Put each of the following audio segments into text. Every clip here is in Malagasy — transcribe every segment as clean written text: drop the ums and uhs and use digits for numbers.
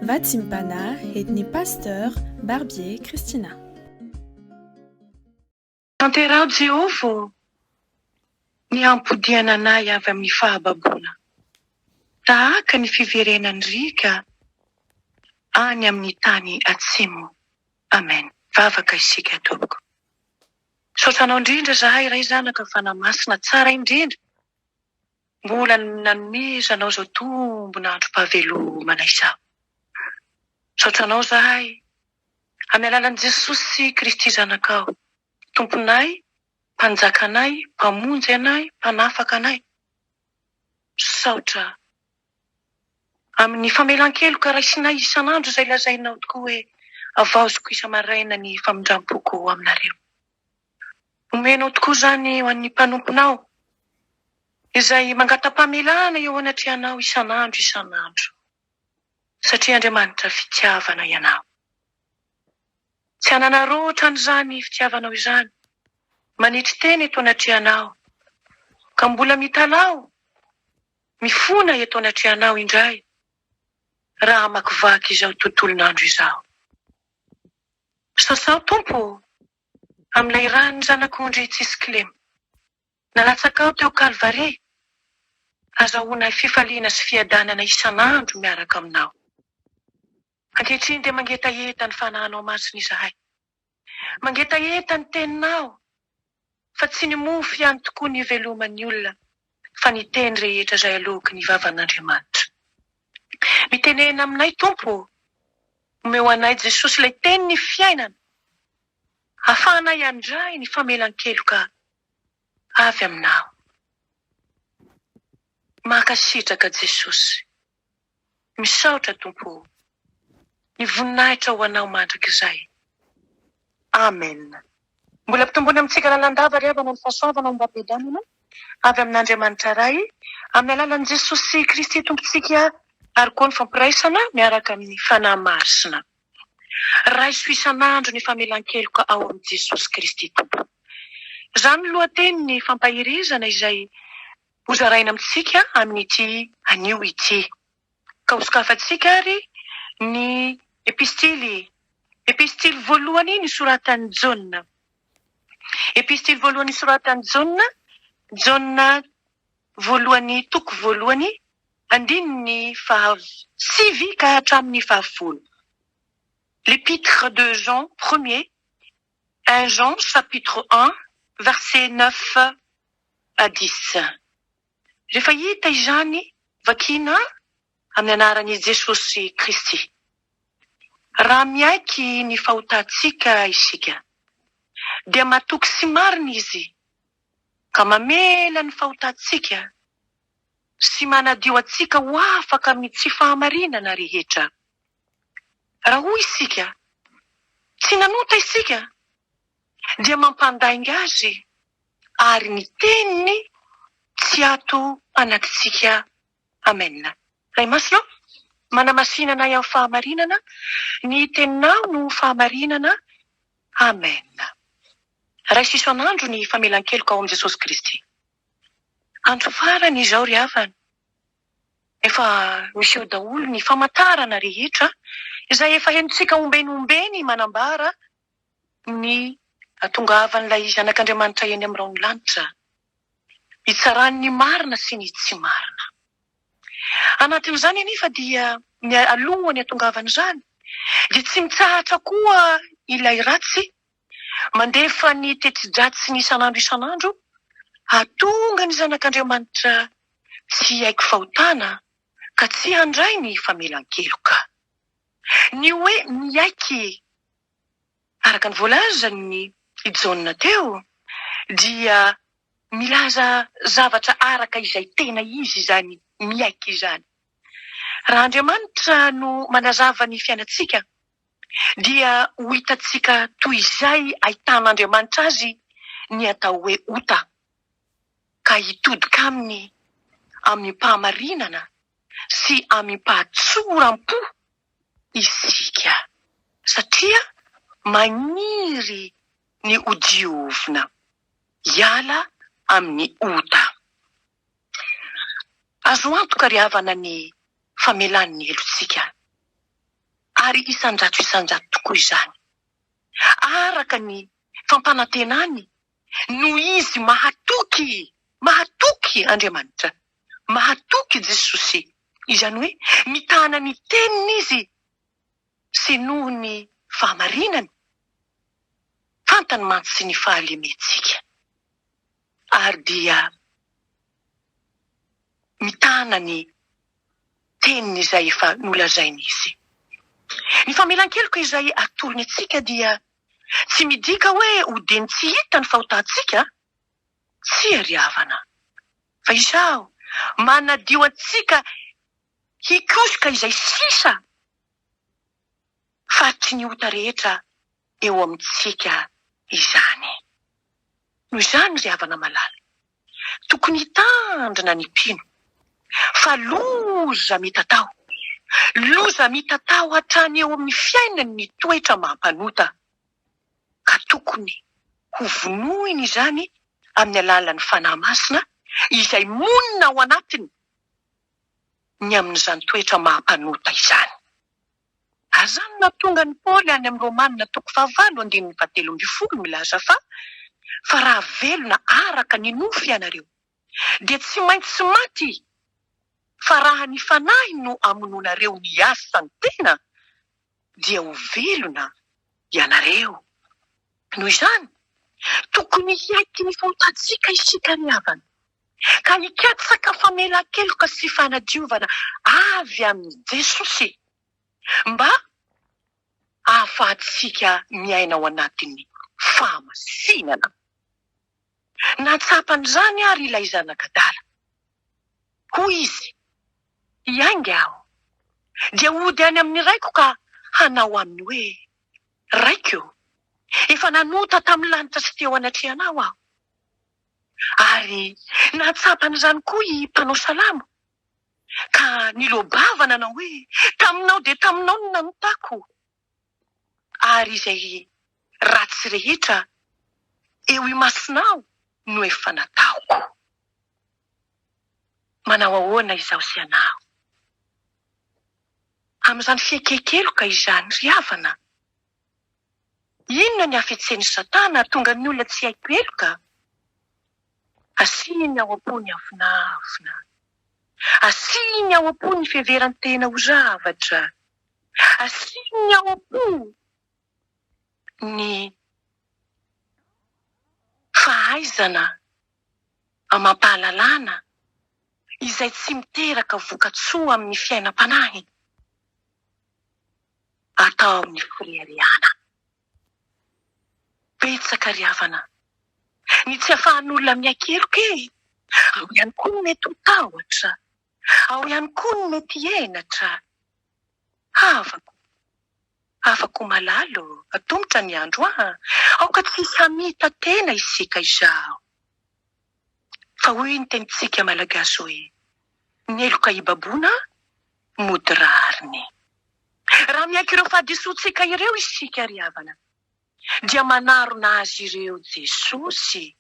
Vatsim-panahy entin'ny Pasteur Barbier Christina. Tanteraho Jehovah ô, ny hampodiana anay avy amin'ny fahababoana, tahaka ny fiverenan'ny riaka any amin'ny tany atsimo. Amen. Vavaka isika tompoko. Misaotra anao indrindra zahay Ray Zanaka Fanahy Masina tsara indrindra mbola nanomezanao izao tombon'androm-pahavelomana izao. Misaotra anao zahay amin'ny alalan'i Jesosy Kristy Zanakao, Tomponay, Mpanjakanay, Mpamonjy anay, Mpanafaka anay. Misaotra amin'ny famelan-keloka raisinay isan'andro izay lazainao tokoa hoe havaoziko isa-maraina ny famindram-poko aminareo. Omenao tokoa izany ho an'ny mpanomponao izay mangata-pamelana eo anatrehanao isan'andro isan'andro, satria Andriamanitra fitiavana Ianao. Tsy hanana-roatra an'izany fitiavanao izany, manetry tena eto anatrehanao, ka mbola mitalaho Mifona eto anatrehanao indray raha hamakivaky izao tontolon'andro izao. Sasao Tompo ô, amin'ilay ran'ny Zanak'ondry tsisy kilema nalatsakao teo Kalvary, azahoanay fifaliana sy fiadanana isan'andro miaraka aminao. Ankehitriny dia mangetaheta ny Fanahinao Masina izahay. Mangetaheta ny Teninao. Fa tsy ny mofo ihany tokoa no iveloman'ny olona, fa ny teny rehetra izay aloaky ny vavan'Andriamanitra. Mitenena aminay Tompo ô! Omeo anay Jesosy ilay tenin'ny fiainana, ahafahanay handray ny famelan-keloka avy aminao. Mankasitraka Jesosy. Misaotra Tompo ô! Ny voninahitra ho Anao mandrakizay. Amen. Mbola ampitomboina amintsika lalandava ry havana ny fahasoavana ombam-piadanana avy amin'Andriamanitra Ray amin'ny alalan'i Jesosy Kristy Tompontsika ary koa ny fampiraisana miaraka amin'ny Fanahy Masina. Raiso isan'andro ny famelan-keloka ao amin'i Jesosy Kristy Tompo. Izany no lohatenin'ny fampaherezana izay Hozaraina amintsika amin'ity anio ity. Ka hosokafantsika ary ny epistily, epistily voalohany nosoratan'i Jaona. Epistily voalohany nosoratan'i Jaona, Jaona voalohany toko voalohany, andininy faha sivy ka hatramin'ny fahafolo. L'Épître de Jean premier, un Jean chapitre un verset neuf à dix. Rehefa hita izany, vakiana amin'ny anaran'i Jesosy Kristy. Raha miaiky ny fahotantsika isika, dia matoky sy marina Izy ka mamela ny fahotantsika sy manadio antsika ho afaka amin'ny tsy fahamarinana rehetra. Raha hoy isika, Tsy nanota isika, dia mampandainga Azy ary ny teniny tsy ato anatintsika. Amen. Ray Masina ô, manamasina anay amin'ny fahamarinana, ny teninao no fahamarinana. Amen. Raiso isan'andro ny famelan-keloka ao amin'i Jesosy Kristy. Andro farany izao ry havana. Efa miseho daholo ny famantarana rehetra izay efa henontsika ombeny ombeny manambara ny hahatongavan'ilay Zanak'Andriamanitra eny amin'ny rahon'ny lanitra, hitsarany ny marina sy ny tsy marina. Anatin'izany anefa dia ny alohan'ny hahatongavan'izany dia tsy mitsahatra koa ilay ratsy mandefa ny teti-dratsiny isan'andro isan'andro hahatonga ny Zanak'Andriamanitra tsy hiaiky fahotana ka tsy handray ny famelan-keloka. Ny hoe miaiky Araka ny voalazan'i Jaona teo dia milaza zavatra araka izay tena izy izany miaiky izany. Raha Andriamanitra no manazava ny fiainantsika dia ho hitantsika toy izay ahitan'Andriamanitra azy ny atao hoe ota ka hitodika aminy amim-pahamarinana sy amim-pahatsoram-po isika satria maniry ny ho diovina hiala amin'ny ota. Azo antoka ry havana ny famelany ny helotsika. Ary isan-jato isan-jato tokoa izany. Araka ny fampanantenany noho izy mahatoky, mahatoky Andriamanitra, mahatoky Jesosy, izany hoe mitana ny teniny izy sy noho ny fahamarinany. Fantany mantsy ny fahalementsika ary dia mitana ny teniny izay efa nolazainy izy. Ny famelan-keloka izay atolony antsika dia tsy midika hoe hodiany tsy hita ny fahotantsika, tsia ry havana, fa izaho manadio antsika hikosoka izay sisa faritry ny ota rehetra eo amintsika izany. Noho izany ry havana malala, tokony hitandrina ny mpino fa loza mitatao, loza mitatao hatrany eo amin'ny fiainany ny toetra maha-mpanota, ka tokony ho vonoiny izany amin'ny alalan'ny Fanahy Masina izay monina ao anatiny ny amin'izany toetra maha-mpanota izany. Ary izany no nahatonga an'i Paoly any amin'ny Romana toko fahavalo andininy fahatelo ambin'ny folo milaza fa, Fa raha velona araka ny nofo ianareo, dia tsy maintsy maty, fa raha ny Fanahy no amonoanareo ny asan'ny tena, dia ho velona ianareo. Noho izany, tokony hiaiky ny fahotantsika isika ry havana, ka hikatsaka famelan-keloka sy fanadiovana avy amin'i Jesosy mba hahafahantsika miaina ao anatin'ny fahamasinana. Nahatsapa an'izany àry ilay zanak'adala. Hoy izy, Hiainga aho, dia hody any amin'ny raiko ka hanao aminy hoe, Raiko, efa nanota tamin'ny lanitra sy teo anatrehanao aho. Ary nahatsapa an'izany koa i mpanao salamo, ka niloa-bava nanao hoe, Taminao dia taminao no nanotako, ary izay ratsy rehetra eo imasonao no efa nataoko. Manao ahoana izaho sy ianao amin'izany fieken-keloka izany, ry havana? Inona ny hafetsen'i Satana hahatonga ny olona tsy hiaiky heloka? Asiany ao am-po ny avonavona. Asiany ao am-po ny fiheveran-tena ho zavatra. Asiany ao am-po ny fahaizana amam-pahalalana izay tsy miteraka voka-tsoa amin'ny fiainam-panahy. Atao amin'ny fireharehana. Betsaka ry havana ny tsy afahan'olona miaiky heloka e! Ao ihany koa ny mety ho tahotra, ao ihany koa ny mety henatra. Havako, havako malala ô, atomotra ny andro an! Aoka tsy hisy hamita-tena isika izao. Fa hoy ny tenintsika malagasy hoe, ny heloka ibaboana mody rariny. Raha miaiky ireo fahadisoantsika ireo isika ry havana, dia manarona azy ireo Jesosy.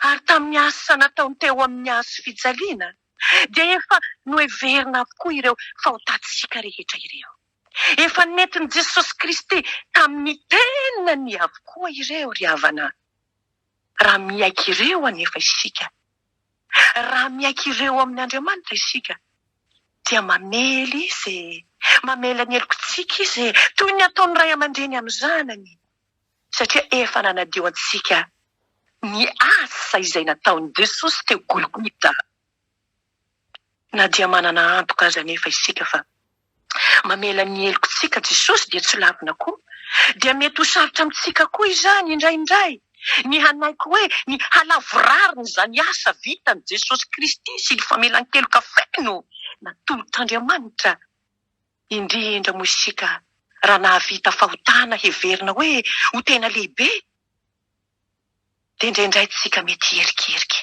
Ary tamin'ny asa nataony teo amin'ny hazo fijaliana, dia efa noheverina avokoa ireo fahotantsika rehetra ireo. Efa nentin'i Jesosy Kristy tamin'ny tenany avokoa ireo ry havana. Raha miaiky ireo anefa isika, raha miaiky ireo amin' Andriamanitra isika, dia mamela Izy e! Mamela ny helokintsika Izy e! Toy ny ataon'ny ray aman-dreny amin'ny zanany, satria efa nanadio antsika ny asa izay nataon'i Jesosy teo Golgota. Na dia manana antoka aza anefa isika fa mamela ny helokintsika Jesosy dia tsy lavina koa, dia mety ho sarotra amintsika koa izany indraindray ny hanaiky hoe ny halavorariny izany asa vitan'i Jesosy Kristy sy ny famelan-keloka feno natolotr'Andriamanitra, indrindra moa isika raha nahavita fahotana heverina hoe ho tena lehibe. Dia indraindray tsika mety hierikerika.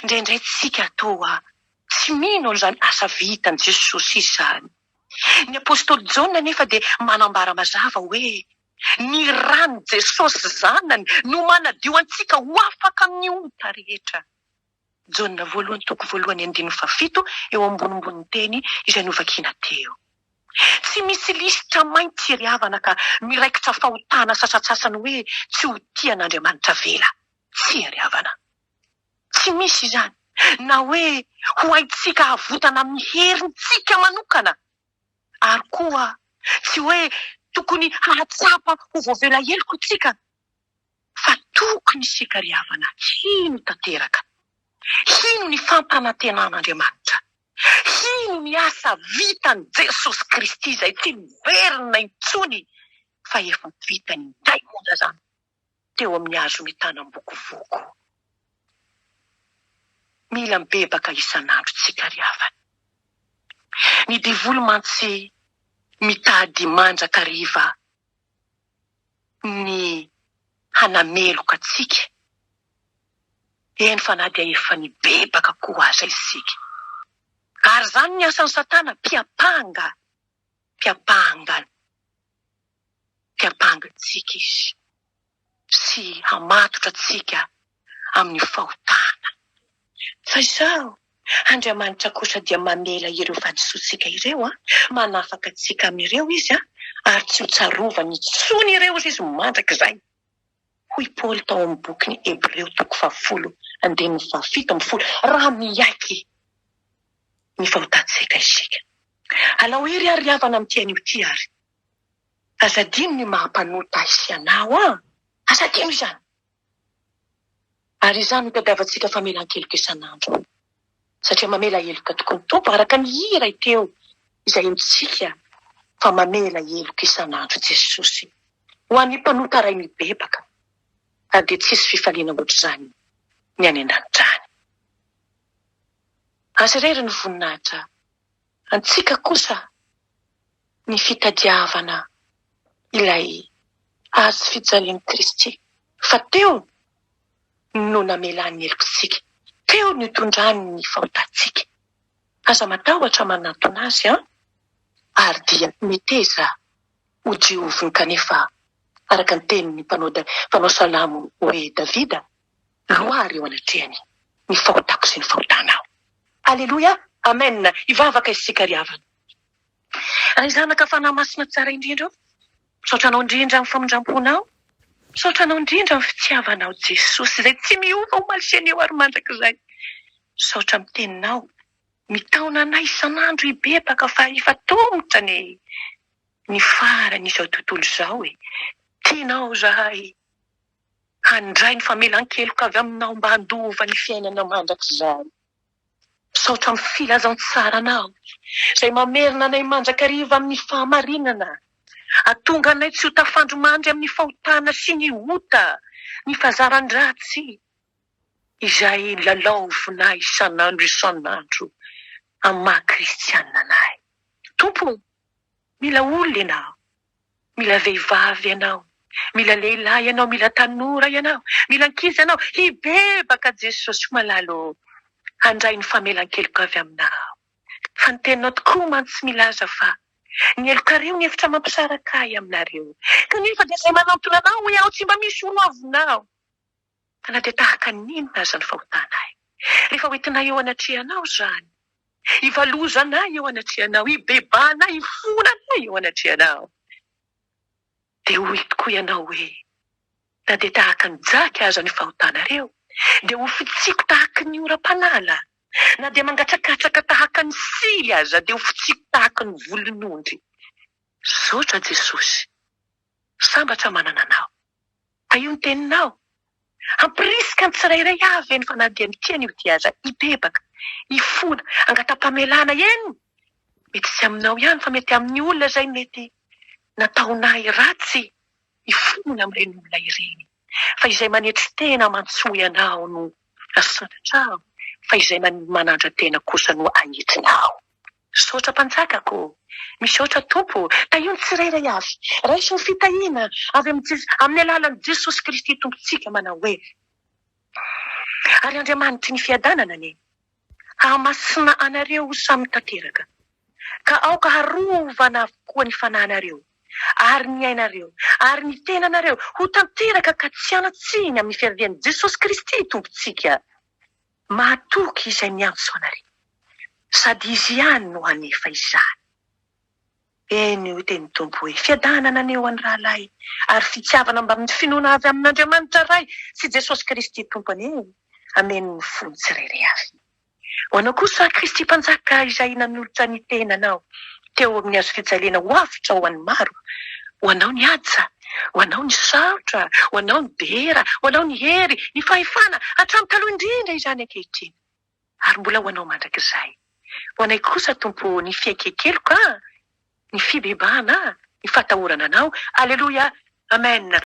Indraindray tsika toa tsy mino an'izany asa vitan'i Jesosy izany. Ny apostoly Jaona anefa dia manambara mazava hoe, Ny ran'i Jesosy Zanany no manadio antsika ho afaka amin'ny ota rehetra. Jaona voalohany toko voalohany andininy fahafito eo ambonimbonin'ny teny izay novakina teo. Tsy misy lisitra mainty ry havana ka miraikitra fahotana sasantsasany hoe tsy ho tian'Andriamanitra avela. Tsia ry havana. Tsy misy izany. Na hoe ho haintsika havotana amin'ny herintsika manokana. Ary koa tsy hoe tokony hahatsapa ho voavela heloka isika fa tokony isika ry havana hino tanteraka. Hino ny fampanantenan'Andriamanitra. Hino ny asa vitan'i Jesosy Kristy izay tsy miverina intsony fa efa vitany indray monja izany teo amin'ny hazo mitanam-bokovoko. Mila mibebaka isan'andro tsika ry havana. Ny devoly mantsy mitady mandrakariva ny hanameloka antsika, eny fa na dia efa nibebaka koa aza isika. Ary izany ny asan'i Satana, mpiampanga, mpiampanga, mpiampanga antsika izy sy hamatotra antsika amin'ny fahotana. Fa izao, Andriamanitra kosa dia mamela ireo fahadisoantsika ireo, manafaka antsika amin'ireo Izy, ary tsy ho tsarovany intsony ireo Izy mandrakizay. Hoy Paoly tao amin'ny bokin'ny Hebreo toko fahafolo andininy fahafito ambin'ny folo, raha miaiky ny fahotantsika isika. Alao hery ary ry havana amin'ity anio ity ary. Aza adino ny maha mpanota ahy sy anao an! Aza adino izany! Ary izany no tadiavantsika famelan-keloka isan'andro. Satria mamela heloka tokoa ny Tompo, araka ny hira teo izay henontsika fa mamela heloka isan'andro Jesosy ho an'ny mpanota ray mibebaka, ary dia tsisy fifaliana ohatr'izany ny any an-danitra any. Azy irery ny voninahitra, antsika kosa ny fitadiavana ilay hazo fijalian'i Kristy, fa teo no namelany ny helokintsika, teo no nitondrany ny fahotantsika. Aza matahotra manantona Azy an! Ary dia meteza ho dioviny kanefa araka ny tenin'ny mpanao salamo hoe Davida, Loary eo anatrehany ny fahotako sy ny fahotanao. Aleloia! Amen! Hivavaka isika ry havana. Ray Zanaka Fanahy Masina tsara indrindra o! Misaotra Anao indrindra amin'ny famindramponao, misaotra Anao indrindra amin'ny fitiavanao Jesosy izay tsy miova omaly sy anio ary mandrakizay. Misaotra amin'ny teninao mitaona anay isan'andro hibebaka fa efa tomotra anie ny faran'izao tontolo izao e! Tianao zahay handray ny famelan-keloka avy aminao mba handova ny fiainana mandrakizay. Misaotra amin'ny filazantsaranao izay mamerina anay mandrakariva amin'ny fahamarinana. Atonga anay tsy ho tafandry mandry amin'ny fahotana sy ny ota, ny fazaran-dratsy izay lalaovinay isan'andro isan'andro amin'ny maha kristianina anay. Tompo ô, mila olona Ianao. Mila vehivavy ianao, mila lehilahy ianao, mila tanora ianao, mila ankizy ianao, hibebaka Jesosy malala ô, handray ny famelan-keloka avy aminao. Fa ny teninao tokoa mantsy milaza fa ny helokareo ny efitra mampisaraka ahy aminareo, kanefa dia izay manantona anao hoy aho tsy mba misy ho avinao. Fa na dia tahaka ny inona aza ny fahotanay, rehefa hoentinay eo anatrehanao izany, hivalozanay eo anatrehanao, hibebahanay, hifonanay eo anatrehanao, dia hoy tokoa Ianao hoe, Na dia tahaka ny jaky aza ny fahotanareo, dia ho fotsiako tahaka ny oram-panala, na dia mangatsakatsaka tahaka ny sily aza, dia ho fotsiako tahaka ny volon'ondry. Misaotra Jesosy. Sambatra manana Anao. Tahio ny teninao. Hampirisika ny tsirairay avy eny fa na dia mitia an'io dia aza hibebaka, hifona, hangata-pamelana, eny mety tsy aminao ihany fa mety amin'ny olona izay mety nataonay ratsy hifona amin'ireny olona ireny fa izay manetry tena mantsy hoy ianao no asandratrao fa izay manandra-tena kosa no ahitrinao. Misaotra Mpanjakako ô! Misaotra Tompo ô! Tahio ny tsirairay avy. Raiso ny fitahiana avy amin'i Jes amin'ny alalan'i Jesosy Kristy Tompontsika manao hoe, Ary Andriamanitry ny fiadanana anie hahamasina anareo ho samy tanteraka, ka aoka harovana avokoa ny fanahinareo ary ny ainareo ary ny tenanareo ho tanteraka ka tsy hanan-tsiny amin'ny fiavian'i Jesosy Kristy Tompontsika. Mahatoky izay miantso anareo, sady Izy ihany no hanefa izany. Eny, hoy tenin'ny Tompo hoe, Fiadanana anie ho an'ny rahalahy, ary fitiavana mbamin'ny finoana avy amin'Andriamanitra Ray sy Jesosy Kristy Tompo anie hameno ny fon'ny tsirairay avy. Ho anao kosa, Kristy Mpanjaka izay nanolotra ny tenanao teo amin'ny hazofijaliana ho avotra ho an'ny maro, ho anao ny haja, ho anao ny sarotra, ho anao ny dera, ho anao ny hery, ny fahefana, hatramin'ny taloha indrindra izany ankehitriny, ary mbola ho anao mandrakizay. Ho anay kosa, Tompo ô, ny fiaiken-keloka, ny fibebahana, ny fahatahorana Anao. Aleloia! Amen!